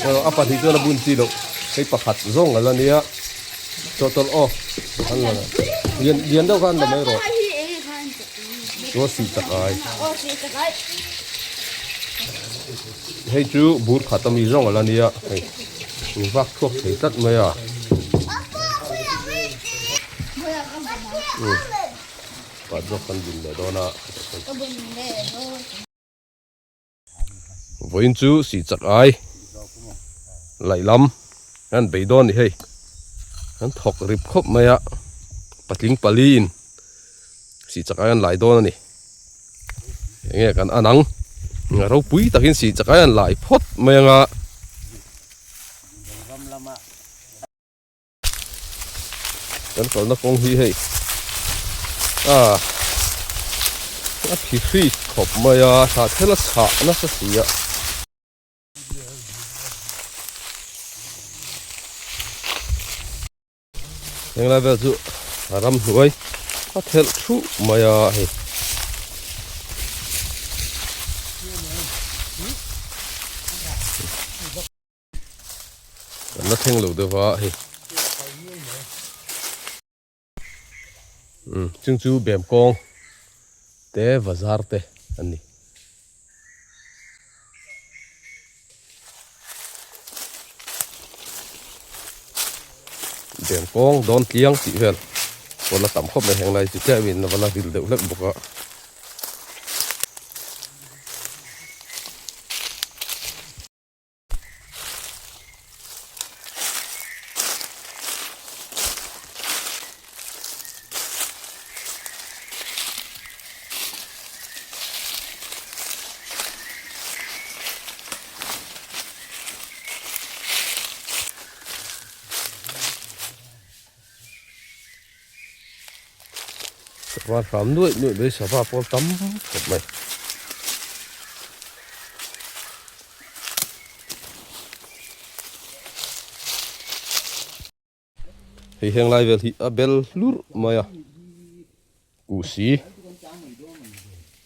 A pahnih chuan a bun chi loh hei pakhat zawng a la nia chawhtawlh aw an la lian lian deuh kha an la mai rawh chuan sih chak ai hei chu bur khat ami zawng a la nia hei in vak chhuak thei tlat mai a pat zawk kan bun leh dawn a. Vawiin chu sih chak ai laih lam an bei dawn a ni hei an thawk rip khawp mai a patling pali in sih chak ai an lai dawn a ni enge kan an ang ropui takin sih chak ai an lai phawt mai anga. Kan kalna kawng hi hei ah a phi hri khawp mai a thla thel a chhah nasa si a. Henglai vel chu a ramhnuai a thelh thuh mai a hei. Kan la thleng lo deuh a hei umm chung chu bem kawng te bazar te an ni. Bem kawng dawn tliang tih vel pawh la tam khawp mai heng lai chu tlem in a va la ril deuh hlek bawk a. Sava hram nuaih nuaih mai sava pawl tam khawp mai. Hei heng lai vel hi a bel hlur mai a kuhsi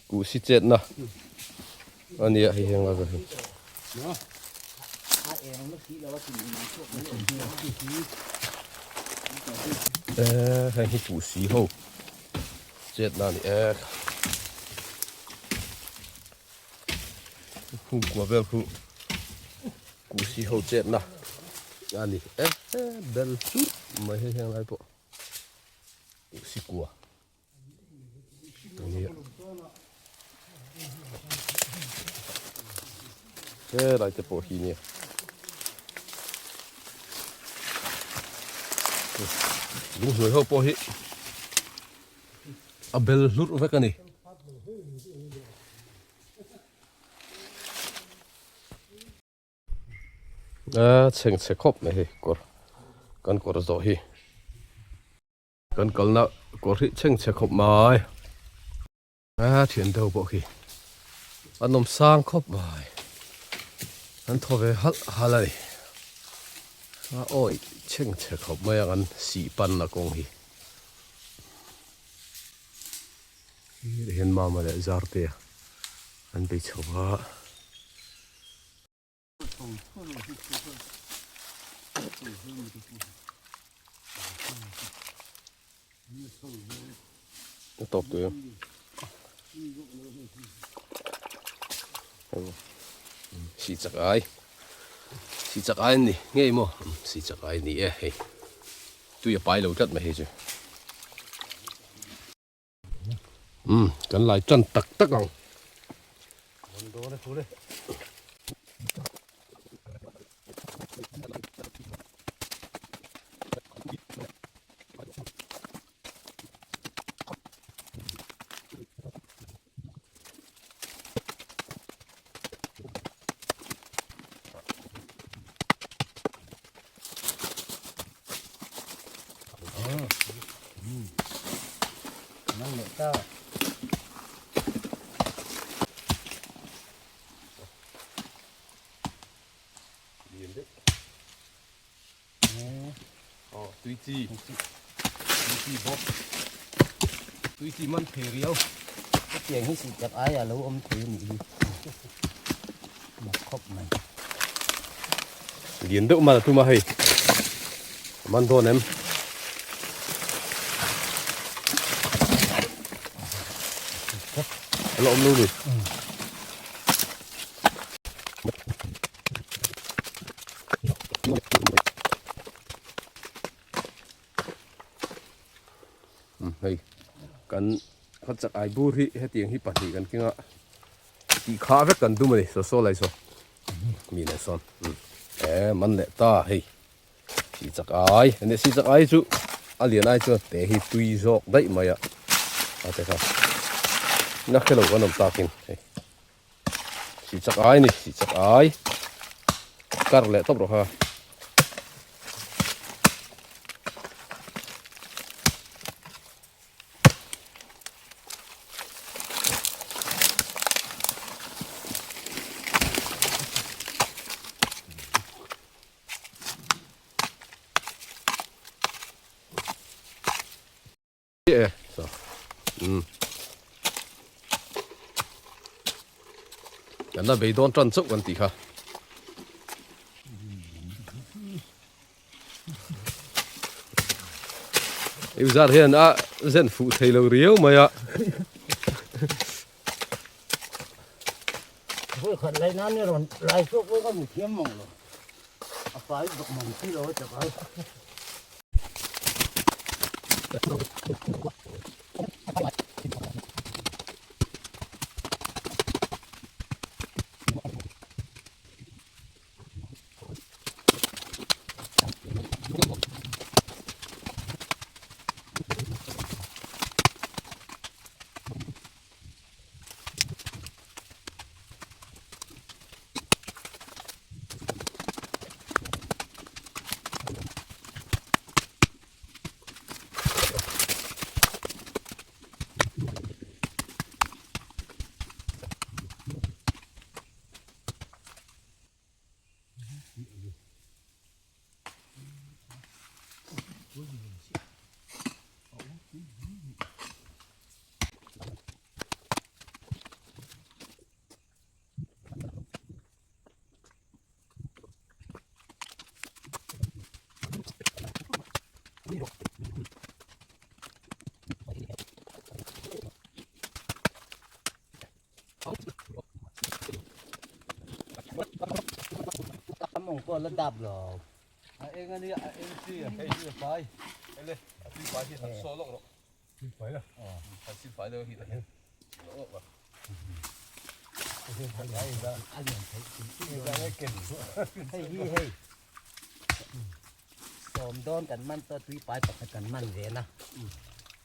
kuhsi chetna a nia hei heng lai vel hi. Eee heng hi kuhsi ho chetna a ni e. Khung kua vel khu kuhsi ho chetna a ni e bel hlut mai hei heng lai pawh kuhsi kua a ni a helai te pawh hi nia lunghnuai ho pawh hi a bel hlurh vek a ni. A chheng chhe khawp mai hei kawr kan kawr zawh hi kan kalna kawr hi chheng chhe khawp mai a thian deuh pawh khi a nawm sang khawp mai an thaw ve halh halh a ni a awi chheng chhe khawp mai ang an sih panna kawng hi. Hian mama leh zarte an bei chho a. A tawp tawh em? Si chak ai. Si chak ai an ni ngei maw? Si chak ai ni e hei. Tui a pai lo tlat mai hei chu. Umm kan lai tan tak tak ang. Tui chi tui chi bawk tui chi man thei riau hetiang hi sih tak aia lo awm thei a nih hi mak khawp mai. Lian deuh man a tum a hei. A man dawn em? A la awm lo ni. Hei kan khaw chak ai bur hi hetiang hi pahnih kan keng a tih kha vek kan tum a ni saw saw lai saw mi nen sawn e man leh ta hei si chak ai ania si chak ai chu a lian ai chuan te hi tui zawk daih mai a a te kha na hrelo kan awm takin hei si chak ai ni si chak ai kar leh tawp rawh kha. E so um kan la beidawn tan chauh kan tih kha. Euzar hian a zen fuh thei lo riau mai a. Voi khat lai nan ni rawn lai chhuak pawh ka hmu thiam mang lo. A fai bawk mang si lo a chak ai. Mong pawh la dap lo. A eng a nia, a eng chi a hei hi a fai. Ele, a tui fai hi han saw lawk rawh. Tui fai la. Han sil fai deuh hi ta hian. Lawk lawk a. Hei hi hei. Sawm dawn kan man tawh tui pai pakhat kan man ve na.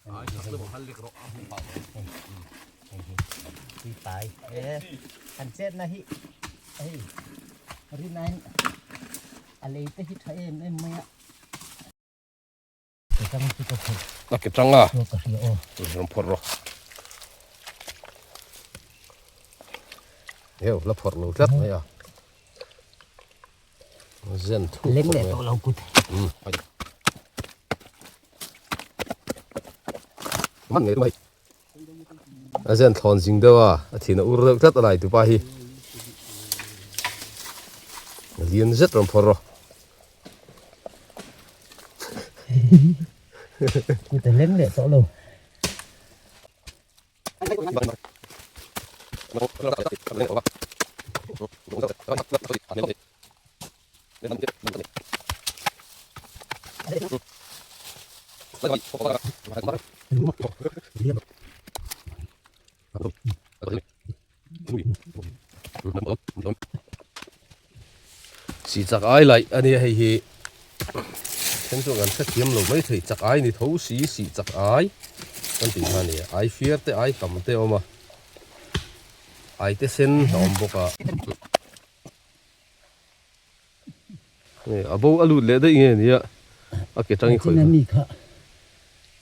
Ai thak le han lek rawh a hmu pah rawh. Hei hi tui pai. E han chet na hi hei rinain a lei te hi tha em em mai a. Ke tang chu ka phawrh. A ke tang a. Chu ka hria aw. Rawn phawrh rawh. Heu la phawrh lo tlat mai a. Zen thu. Leng leh tawh lo kut. Ai. Man ngei mai. A zen thlawn zing deuh a, a thin a ur deuh tlat a lai tupa hi. Lian zet rawn phawrh rawh. Kut a leng leh tawh lo. Si chak ai laih a nia hei hi then chuan kan hrethiam lo mai thei chak ai ni tho si si chak ai kan tih kha a ni ai fiar te ai tam te a awm a ai te sen a awm bawk a. Nge a bo a lut leh daih nge nia a ke tang i khawih kha. Mi kha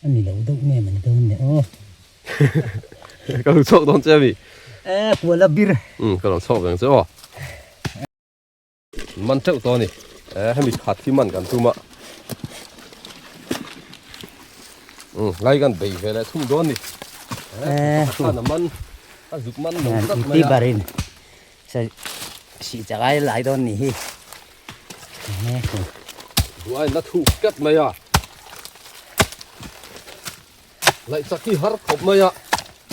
a ni lo deuh nge man dawn le aw. Ka lo chhawk dawn che a mi. E kual a bir. Um ka lo chhawk veng che aw. Man teuh tawh a ni. E hemi khat hi man kan tum a. Um lai kan bei ve leh thung dawn ni. E khan a man a zuk man lo tlat mai a. Sih chak ai lai dawn ni hi. Duai na thuk tlat mai a. Laih chak hi har khawp mai a.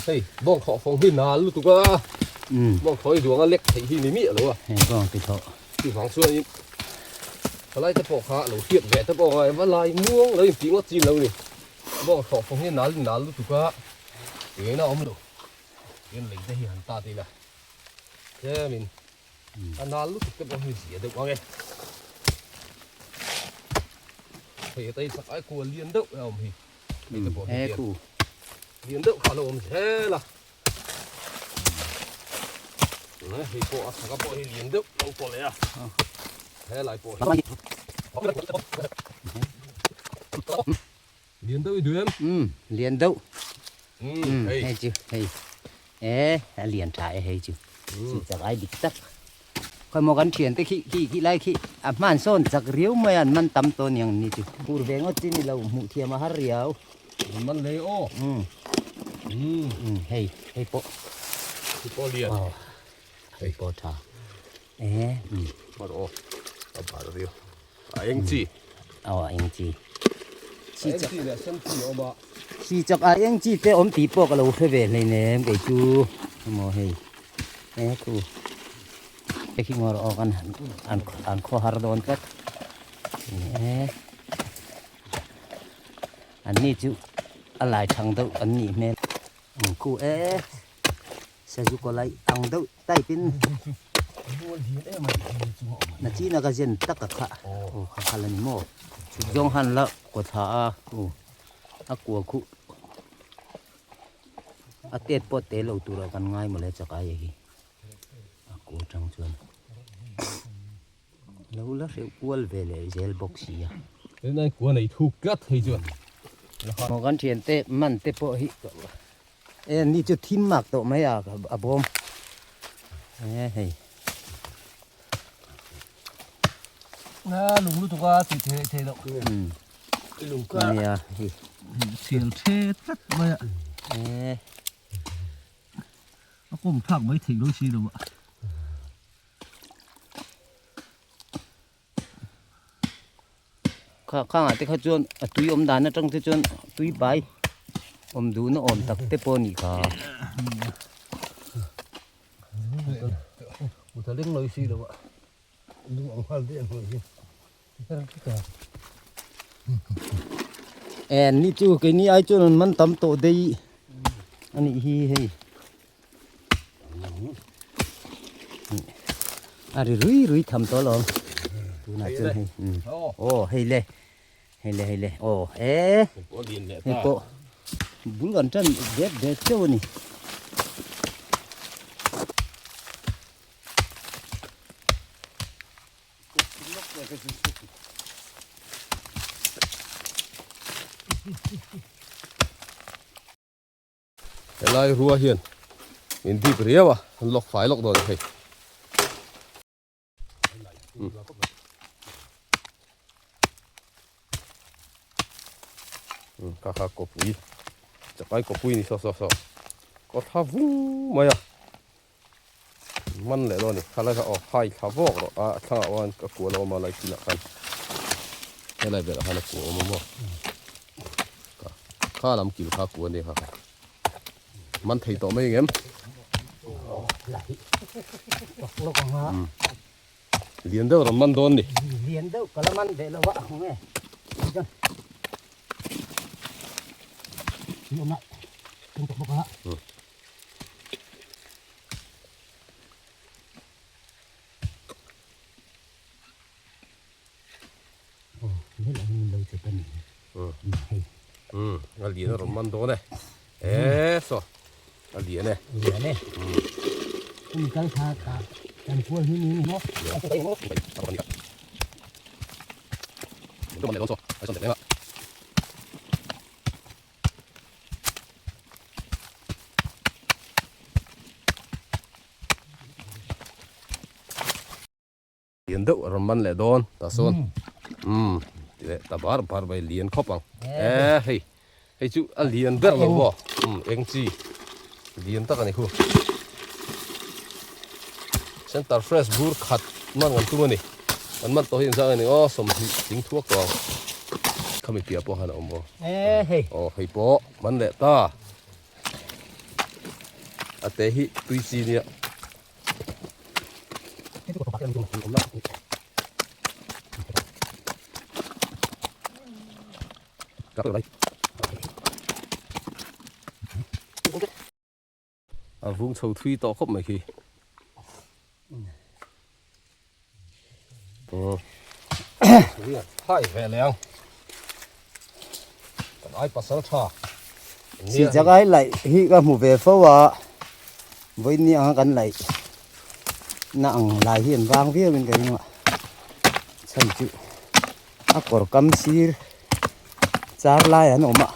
Hei bawng thawh fawng hi nal lutuk a. Bawng thaw hi duang a lek theih hi ni miah lo a. Hei bawng ti thawh. Chuvang chuanin thalai te pawh kha lo hriat ve te pawh a ngai va lai muang lo intih ngawt chin lo ni. Bawng thawh fawng hi nal nal lutuk a. Eng a awm lo. Tin lei te hi han tat ila. Tlemin a nal lutuk te pawh hi zia deuh ang e. Hei heta hi chak ai kual lian deuh a awm hi. Hei te pawh hi lian lian deuh kha a lo awm zel a. Hei pawh a chaka pawh hi lian deuh lo pawh leh a. Helai pawh hi. Lian deuh i duh em? Umm, lian deuh. Umm, hei. Hei chu, hei. E, a lian tha e hei chu. Chi chak ai dik tak. Khawi maw kan thian te khi, khi, khi lai khi a hman sawn chak riau mai a, an man tam tawh aniang ni chu. Fur ve ngawt chi ni lo, hmuh thiam a har riau. An man lei aw. Umm. Umm. Umm, hei, hei pawh. Hei pawh lian. Aw, hei pawh tha. E, umm. Mar aw, a bar riau. A eng chi. Aw a eng chi. A eng chi leh sen chi a awm a. Si chak a eng chi te awm tih pawh ka lo hre ve hleinem kei chu. Maw hei. E khu. Te khi ngawr awk an an an khaw har dawn tlat. E. An ni chu a lai thang deuh an nih hmel. Khu e. Sazu kaw lai ang deuh type in na china ka zen tak a kha aw kha kha la ni maw chhuk zawng han la kaw thla a aw a kua khu a tet pawh te lo turah kan ngai mawle chakai hi a kua tang chuan lo la hreuh kual ve leh zel bawk si a. Tunlai kua nei thuk tlat hei chuan. Maw kan thiante man te pawh hi E ni chu thim mak tawh mai a a bawm e hei. Na lung lutuk a ti thei thei loh. Um. Lung ka. Nia hi. Sial the tlat mai a. E. A kawm thlak mai theih lo si lo a. Kha khangah te kha chuan a tui awm dan atang te chuan tui bai awm duhna awm tak te pawh a nih kha. En ni chu keini ai chuan an man tam tawh daih a nih hi hei. A ri rui rui tham tawh alawm tunah chuan hei aw hei le hei le hei le aw e hei pawh bul kan tan det det chauh a ni. Helai rua hian min dip riau a, an lawk fai lawk dawn a hei. Kha kha kawpui, chakai kawpui ni saw saw saw, kaw thla vung mai a, man leh dawn a ni, khalai kha aw hai thla vawk rawh a, a thlangah khan ka kual a awm a lai chinah khan helai velah khan a kual a awm a maw. Kha lam kil kha ku a ni kha kha. Man thei tawh mai engem? Lian deuh rawn man dawn ni. Lian deuh ka la man ve lo a ang e. A lian a rawn man dawn e. E saw a lian e. Lian e. Kum kal kha ka kan pual hi ni maw. Lian deuh a rawn man leh dawn tah sawn umm ti leh ta bar bar mai lian khawp ang e hei hei chu a lian ber lo maw umm eng chi lian tak a ni khu center fresh bur khat man kan tum a ni. Kan man tawh hi engzah nge ni aw 20 tling thuak tawh ang. Khami piah pawh khan a awm aw. E hei. Aw hei pawh man leh ta. A te hi tui chi nia. A vung chho thui tawh khawp mai khi. Hai ve leh ang. Kan ai pasal tha. Si chakai laih hi ka hmu ve fo a, vawiin ni anga kan laih na ang lai hi an vang viau in ka ring a, chhan chu a kawr kam sir char lai an awm a.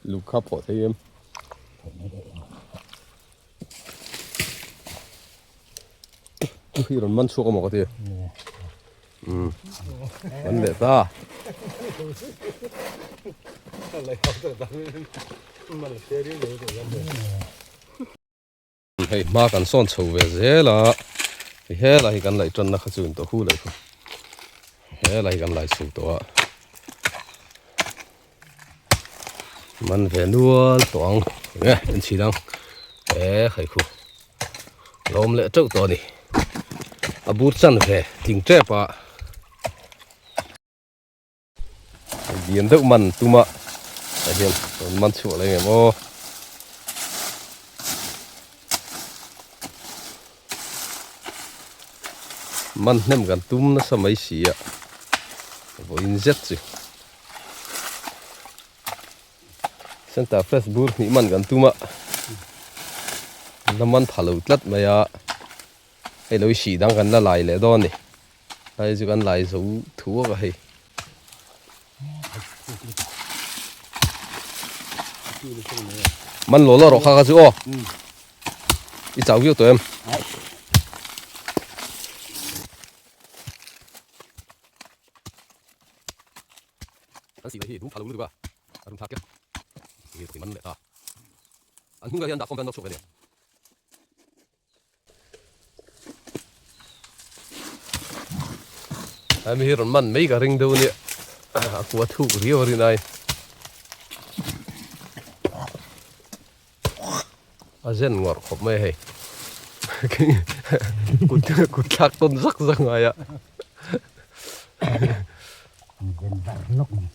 Luk kha phawh thei em? Hi rawn man chhuak amaw ka ti. Um. Man leh ta. Hei hma kan sawn chho ve zel a, hei helai hi kan laih tanna kha chu in tawh hu leh kha, helai hi kan lai chho tawh a, man ve nual tawh ang enge en chhin ang he hei khu lawm leh teuh tawh a ni, a bur chan ve tling tep a. Lian deuh man tum a tah hian rawn man chhuah leh ngem aw. Man hnem kan tum nasa mai si a vawiin zet chu center fresh bur hnih man kan tum a la man pha lo tlat mai a hei lo i sih dang kan la lai leh dawn a ni. Hei chu kan lai zo thuak a hei. Man lo la rawh kha kha chu aw. I chau viau tawh em? Kan sih mai hi dum pha lo lutuk a, a rum thlak ke. Man leh ta. An hnungah hian dah khawm hian nawk chhuak ve nia. Hemi hi rawn man mai ka ring deuh ania a kua thuk riau a rin ai a zen ngawrh khawp mai hei kut kut thlak tawn zak zak ngai a zen var lawk ni.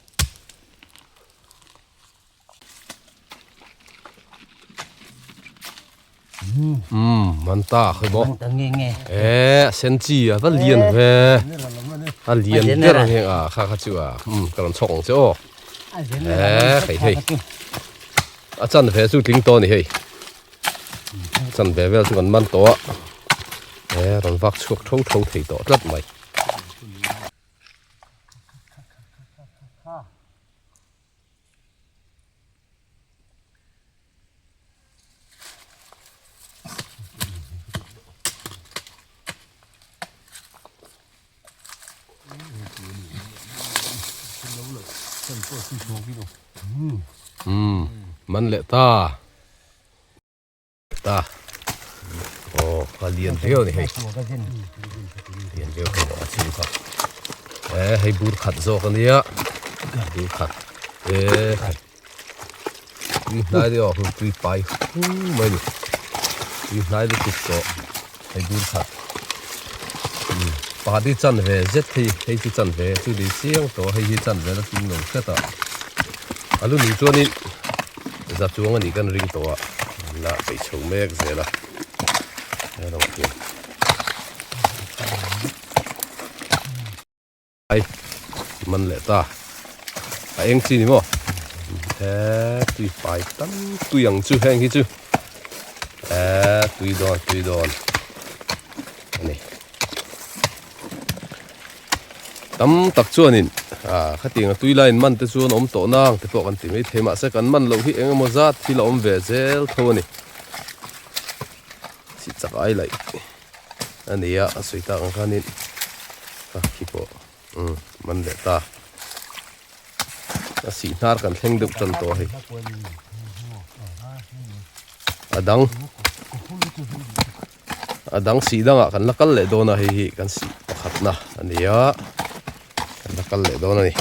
Man ta khawi bawk e sen chi a va lian ve a lian ber ang heng a kha kha chu a ka rawn chhawk ang che aw e hei hei a chan ve chu tling tawh a ni hei chan ve vel chu kan man tawh a e rawn vak chhuak tho tho thei tawh tlat mai. Man leh ta ta aw a lian viau a ni hei lian viau hei a chhung kha e hei bur khat zawk a nia bur khat e hei tui hnai deuh ah hun tui pai hu mai a ni tui hnai lutuk tawh hei bur khat pakhat hi chan ve zet hei hei chu chan ve chu ni chiang tawh hei hi chan ve la tum lo hret a a lu ning chuanin za chuang a nih kan ring tawh a la peih chho mek zel a he rawng hian ai man leh ta a eng chi ni maw he tui pai tam tui ang chu heng hi chu he tui dawn tui dawn a ni. Tam tak chuanin khatiang a tui laiin man te chuan awm tawh nang te pawh kan ti mai thei mahse kan man loh hi eng emaw zat thil a awm ve zel tho a ni. Chih chak ai laih a ni a, a sawi tak ang khanin a khi pawh man leh ta. A sih hnar kan thleng deuh tan tawh a hei. A dang a dang sih dangah kan la kal leh dawn a hei hi kan sih pakhatna a ni a kan la kal leh dawn a ni.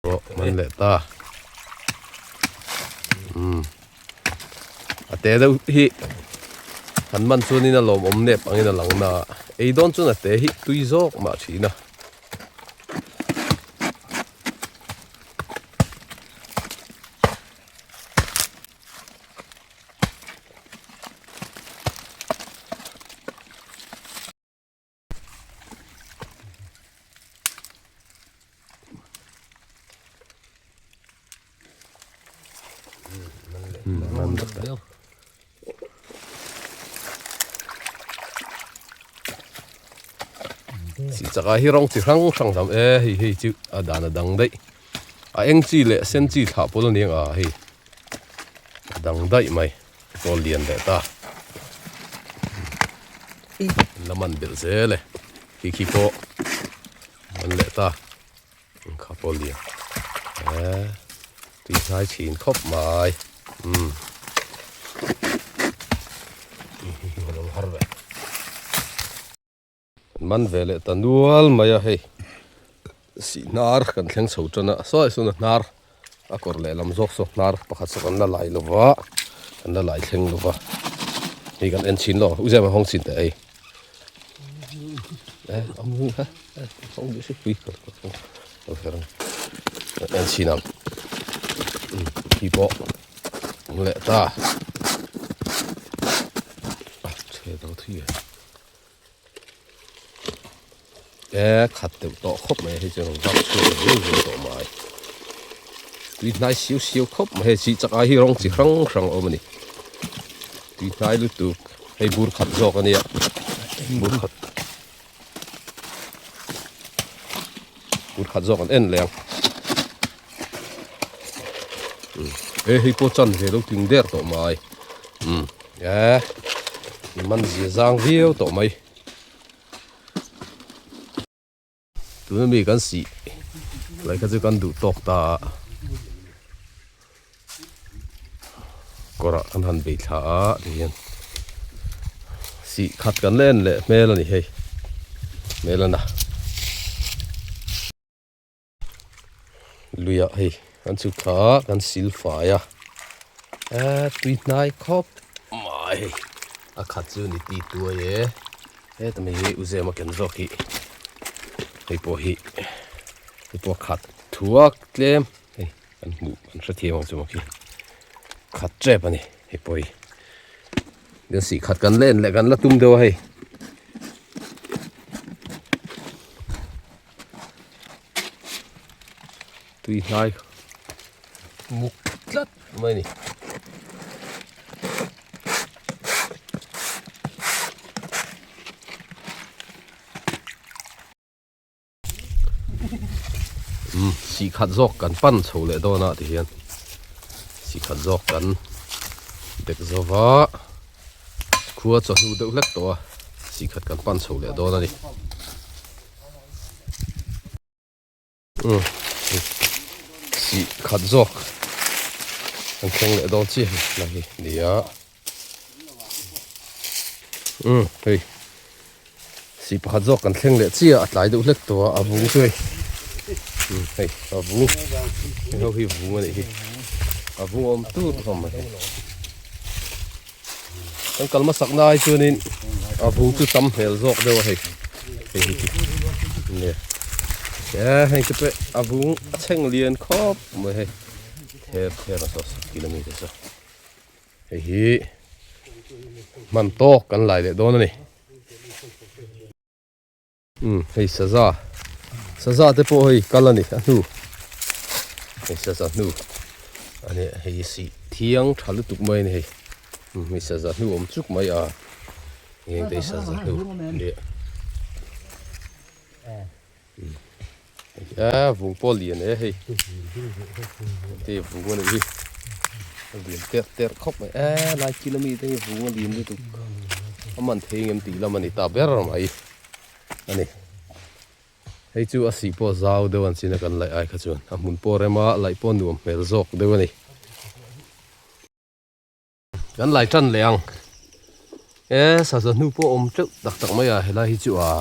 Aw man leh ta umm a te deuh hi han man chuanin a lawmawm nep angin a lang na a ei dawn chuan a te hi tui zawk mah thin a. Chaka hi rawng chi hrang hrang tam e hei hei chu a dan a dang daih a eng chi leh sen chi thlah pawl a ni ang a hei a dang daih mai pawl lian leh ta la man belh zel e khi khi pawh man leh ta kha pawl lian e tui hnai chhin khawp mai umm man ve leh ta nual mai a hei sih hnar kan thleng chho tan a sawi sawn a hnar a kawr leh lam zawk saw hnar pakhat saw kan la lai lo va kan la lai thleng lo va hei kan en chhin lo u zema hawng chhin teh hei eh am hu ha hawng duh si pui ka lo her ang en chhin ang khi pawh leh ta a chhe dang thui e E khat deuh tawh khawp mai hei chuan vak chhuak zung zung tawh mai tui hnai siu siu khawp mai hei chi chak ai hi rawng chi hrang hrang a awm a ni tui hnai lutuk hei bur khat zawk a nia bur khat bur khat zawk an en leh ang e hei pawh chan ve lo tling der tawh mai um e man zia zang viau tawh mai. Tuna mi kan sih lai kha chu kan duh tawk ta a kawrah kan han bei thla a tihian sih khat kan la en leh hmel a ni hei hmel a na. Luiah hei kan chhuk thla a kan sil fai a eee tui hnai khawp mai hei a khat chu ni ti tuai e heta mai hi uzem a ken zawk hi hei pawh hi hei pawh a khat thuak tlem hei kan hmuh kan hrethiam ang chu maw khi khat tep a ni hei pawh hi kan sih khat kan len leh kan la tum deuh a hei. Tui hnai muk tlat mai a ni. Umm sih khat zawk kan pan chho leh dawn a tihian sih khat zawk kan dek zo va khua chawhnu deuh hlek tawh a sih khat kan pan chho leh dawn a ni. Umm sih khat zawk kan thleng leh dawn chiah hi la hi nia umm hei sih pakhat zawk kan thleng leh chiah a tlai deuh hlek tawh a a vung chu hei umm hei a vung hei ho hi vung a nih hi a vung awm tur hlawm mai hei kan kal hmasak na ai chuanin a vung chu tam hmel zawk deuh a hei hei hi chu nge e heng te pawh a vung a chheng lian khawp mai hei ther ther a saw sak in ami te saw hei hi hman tawk kan lai leh dawn a ni. Umm hei saza saza te pawh hei kal a ni a hnu hei saza hnu a ni hei sih thiang tha lutuk mai a ni hei umm hei saza hnu awm chuk mai a. Ngeng te sa za hnu nia. A vung pawh lian e hei. Te vung a ni hi. A lian ter ter khawp mai. A lai kil ami te hi vung a lian lutuk. A man thei ngem tih lam a ni ta ber mai a ni. Hei chu a sih pawh zau deuh an chin a kan laih ai kha chuan a hmun pawh rem a laih pawh nuam hmel zawk deuh a ni. Kan lai tan leh ang. E saza hnu pawh awm teuh tak tak mai a helai hi chu a.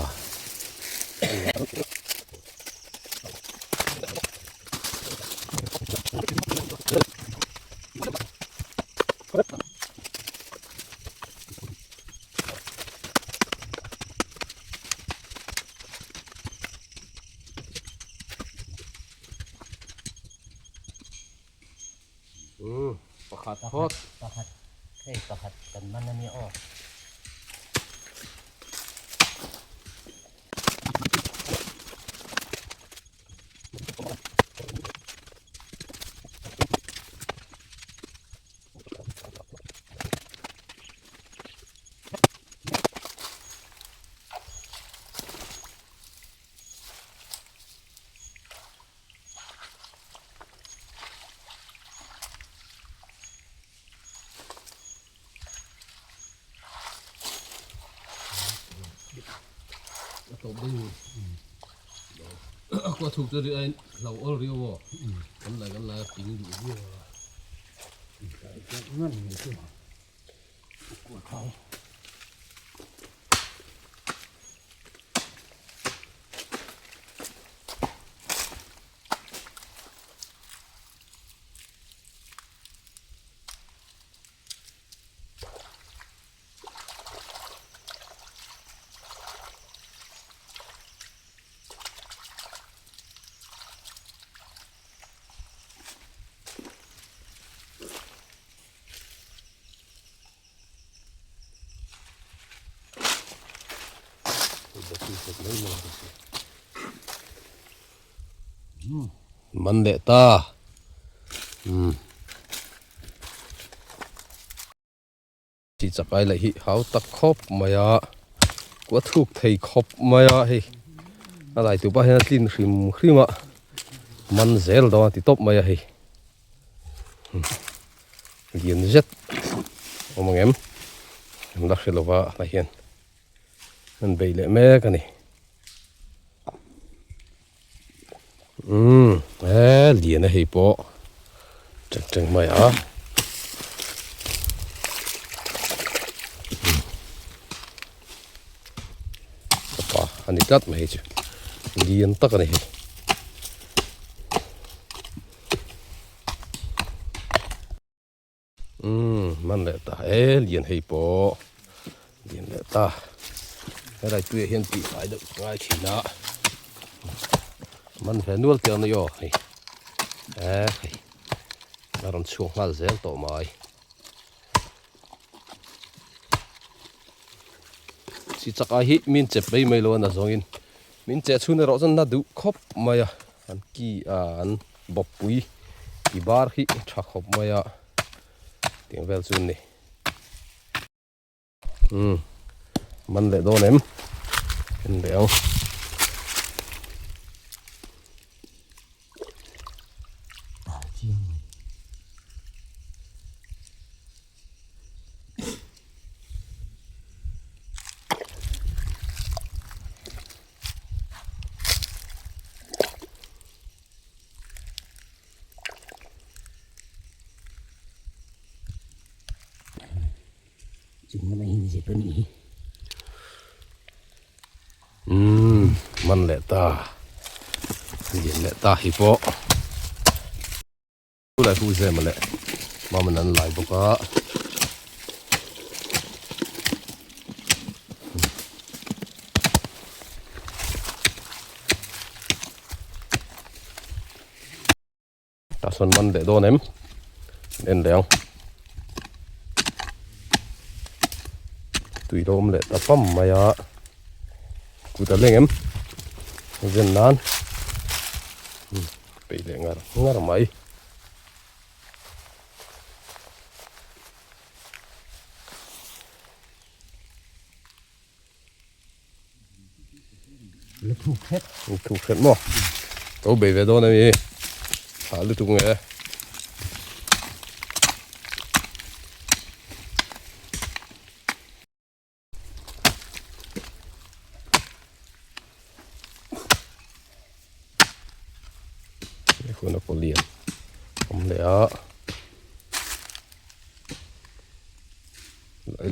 Pakhat phawt. Pakhat hei pakhat kan man a nia aw. Kua thuk chu ri ain hlo awl riau aw kan lai kan lai a ping duh viau a. Man leh ta umm chi chakai leh hi hau tak khawp mai a kua thuk thei khawp mai a hei a lai tupa hian a tlin hrim hrim a man zel dawn a ti tawp mai a hei. Lian zet awm ang em an la hre lova tah hian an bei leh mek a ni umm he lian a hei pawh teng teng mai a pa a ni tlat mai chu lian tak a ni hei. Umm man leh ta e lian hei pawh lian leh ta helai tuiah hian tih fai deuh ngai thin a man ve nual te a ni aw hei e hei a rawn chhuak nghal zel tawh mai chi chak ai hi min chep mai mai lo a na zawngin min cheh chhun erawh chuan na duh khawp mai a an ki a an bawppui ki bar hi tha khawp mai a tiang vel chu an ni umm man leh dawn em en leh ang. Umm man leh ta lian leh ta hi pawh. Lai hu zem leh maman an lai bawk a. Tah sawn man leh dawn em en leh ang. Tui lo awm leh ta pam mai a. Kut a leng em zen nan. Peih leh ngar ngar mai. thuk hret. Thuk hret maw? Ko bei ve dawn a mi. Thah lutuk nge. Hun a kaw lian awm leh a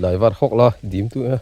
lai var hawk la dim tu e.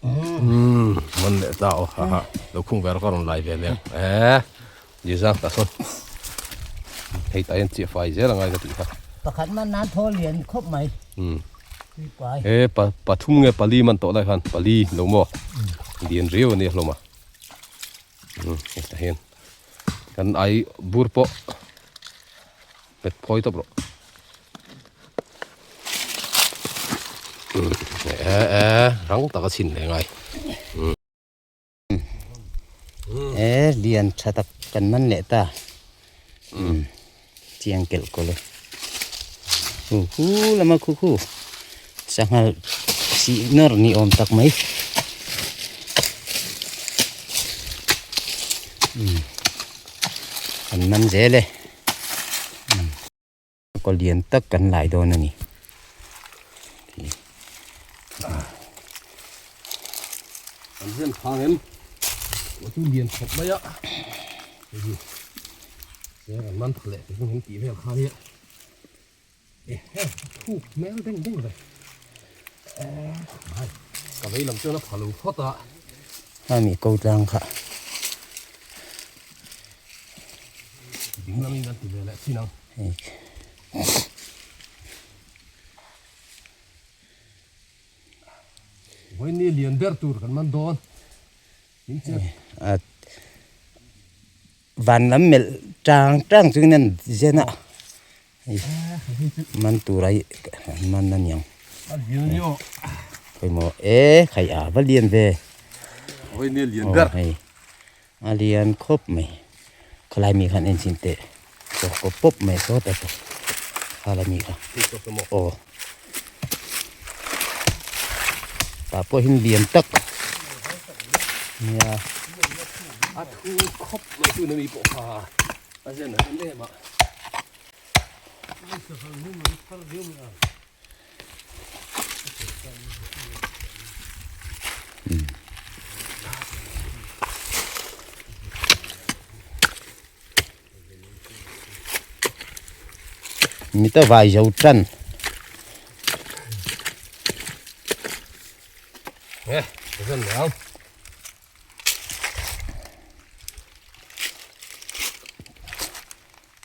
Umm man leh ta aw ha ha lo khung ve rawk a rawn lai ve nen eh ni zang ta sawn hei tah hian chiah fai zel a ngai ka tih kha. Pakhat man nan thaw lian khawp mai. Umm he pa pathum nge pali man tawh lai khan pali lo maw lian riau a nia hlawm a umm hetah hian kan ai bur pawh pet phawi tawp rawh e e rang taka chhin leh ngai e lian tha tak kan man leh ta chiang kelh kawl e hu hu lama khu khu sanghal sih nawr ni awm tak mai kan man zel e. Kaw lian tak kan lai dawn a ni. An hian phang em aw chu lian khawp mai a hei hi an man tha leh te chu an tih vel kha nia e he thuk hmel deng deng ve ka vei lam chuan a pha lo phawt a. Hemi ko tlang kha. Ding lamin kan ti ve leh chin ang. Vawiin lian ber tur kan man dawn. Min che. Van lam melh tang tang chungin an zen a. Man tur ai man a niang. Pawimawh e khai a va lian ve. Hei a lian khawp mai khawlai mi khan en chin teh chaw kawp pawp mai sawt a khalai mi kha aw tah pawh hian lian tak nia. A thu khawp mai chu na mi pawh kha a zen a em em a. Mit a vai zo tan.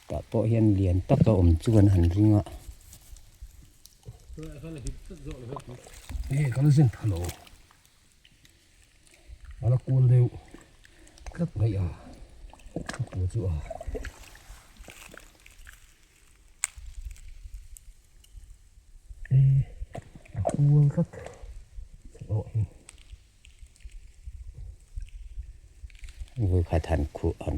Tah pawh hian lian tak a awm chu kan han ring a. Nge ka la zin pha lo. A la kual deuh tlat mai a. Ka pu chu a. E a kual tlat. Aw hi. Vui khat han khuh han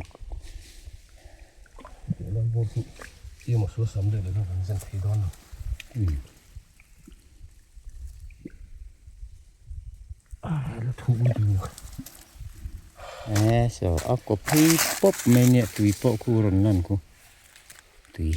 E saw a kaw phei pawp mai nia tui pawh khu rawn lan khu tui.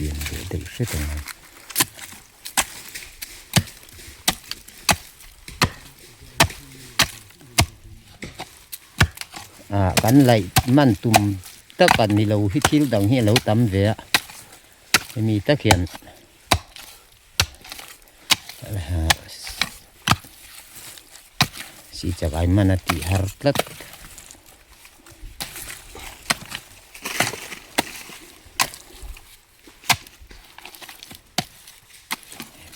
kian leh deuh hret ang a. Ah kan laih man tum tak a ni lo hi thil dang hi a lo tam ve a hemi tak hian si chakai man a tih har tlat.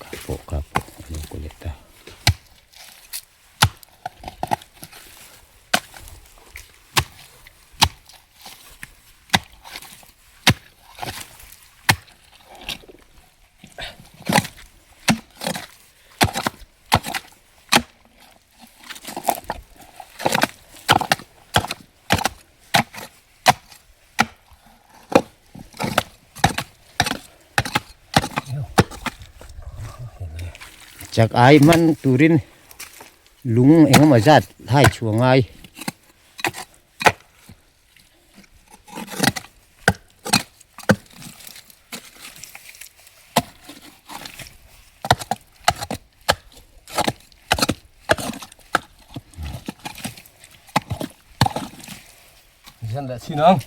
Kha pawh kha pawh a lo kaw leh ta. Chak ai hman turin lung engemaw zat hai chhuah ngai. Hian leh chin ang.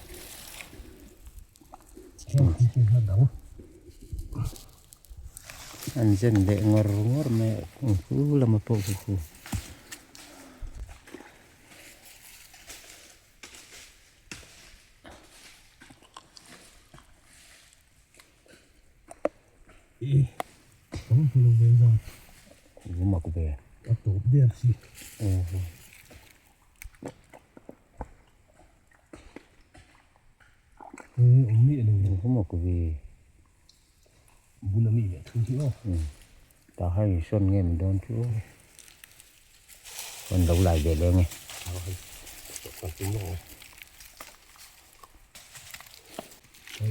An zen leh ngawr ngawr mai a khu lama pawh khu khu. Mak ve. A tawp der si. Awm miah lo. Mak ve. Bula mi leh thu hi aw. Tah hian insawn nge ni dawn chu rawn lo lai ve leng e.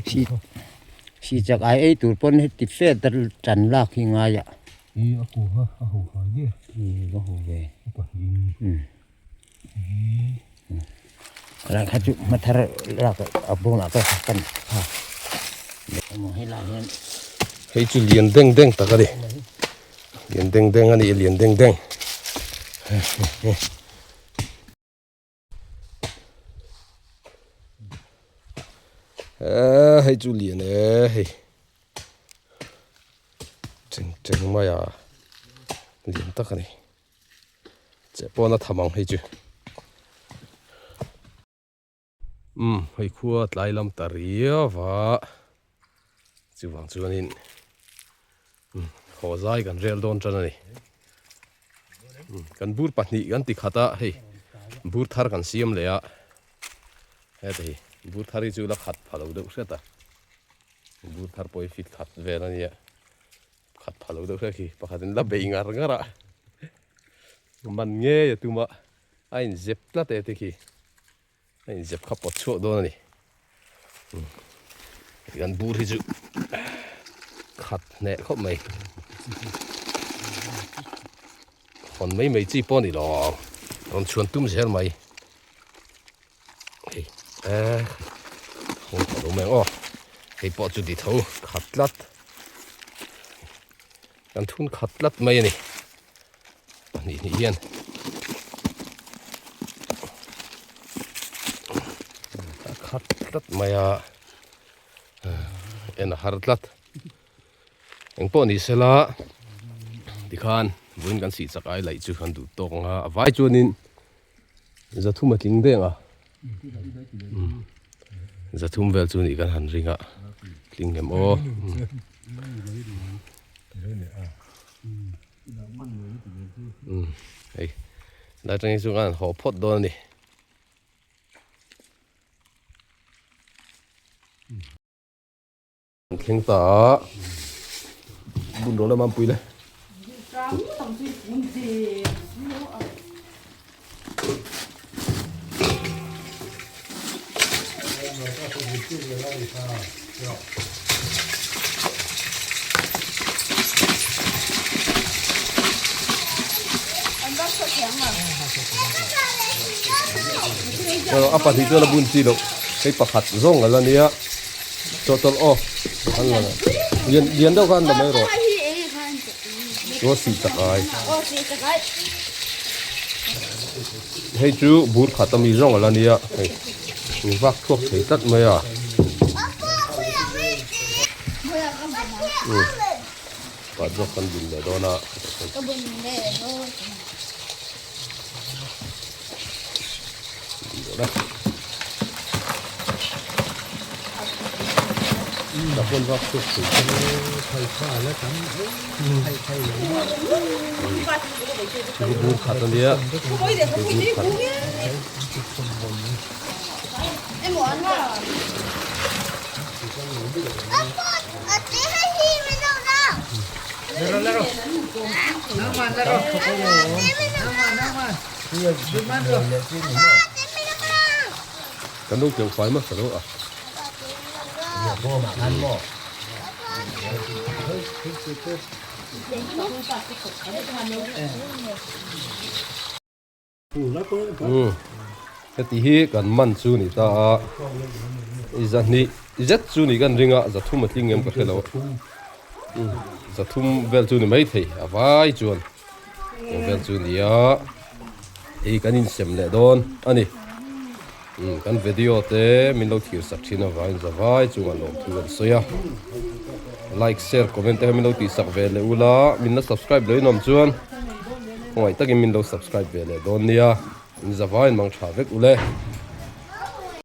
Si si chak ai ei tur pawn heti fe ta tan lak hi ngai a. I a ku kha a ho fai der. I va ho ve. A pahnih. Lai kha chu hmathar lak a bulah ka kan ha emaw helai hian hei chu lian deng deng tak a ni lian deng deng a ni lian deng deng eh hei chu lian e hei cheng cheng mai a lian tak a ni. Che pawn a tham ang hei chu. Umm hei khua tlai lam ta riau va chuvang chuanin umm haw zai kan rel dawn tan a ni. Umm kan bur pahnih kan ti khat a hei bur thar kan siam leh a heta hi bur thar hi chu la khat pha lo deuh hret a bur thar pawh hi fit khat vel a nia. Khat pha lo deuh hlek hi pakhatin la bei ngar ngar a man ngei a tum a a inzep tlat e tikhi a inzep kha pawt chhuak dawn a ni kan bur hi chu khat hneh khawp mai hawn mai mai chi pawh a ni lo ang rawn chhuan tum zel mai hei eh hung tawh lo mai ang aw hei pawh chu ti tho khat tlat kan thun khat tlat mai a ni pahnih hnih hian a khat tlat mai a en a har tlat engpawh ni sela tikhan vawiin kan sih chak ai laih chu kan duh tawk ang a a vai chuanin. Zathum a tling deng a zathum vel chu nih kan han ring a tling em aw hei lai atangin chu kan han haw phawt dawn a ni. An thleng ta a, bun rawh lama an pui le. A pahnih chuan a bun chi loh, hei pakhat zawng a la nia. Chawhtawlh aw an la lian lian deuh kha an la mai rawh. Aw sih chak ai. Hei chu bur khat ami zawng a la nia hei in vak chhuak thei tlat mai a. Pat zawk kan bun leh dawn a. Bur khat a nia bur khat. Kan lo keuh fai hmasa lo a. Umm heti hi kan man chu ni ta a i zahnih zet chu ni kan ring a zathum a tling em ka hre lo umm zathum vel chu ni maithei a vai chuan eng vel chu ni a hei kan insem leh dawn a ni umm kan video te min lo thlir sak thin avangin zavai chungah lawmthu kan sawi a like share comment te kha min lo tihsak ve leh ula min la subscribe lo in awm chuan. Khawngaih takin min lo subscribe ve leh dawn nia, in zavaiin mang tha vek ule.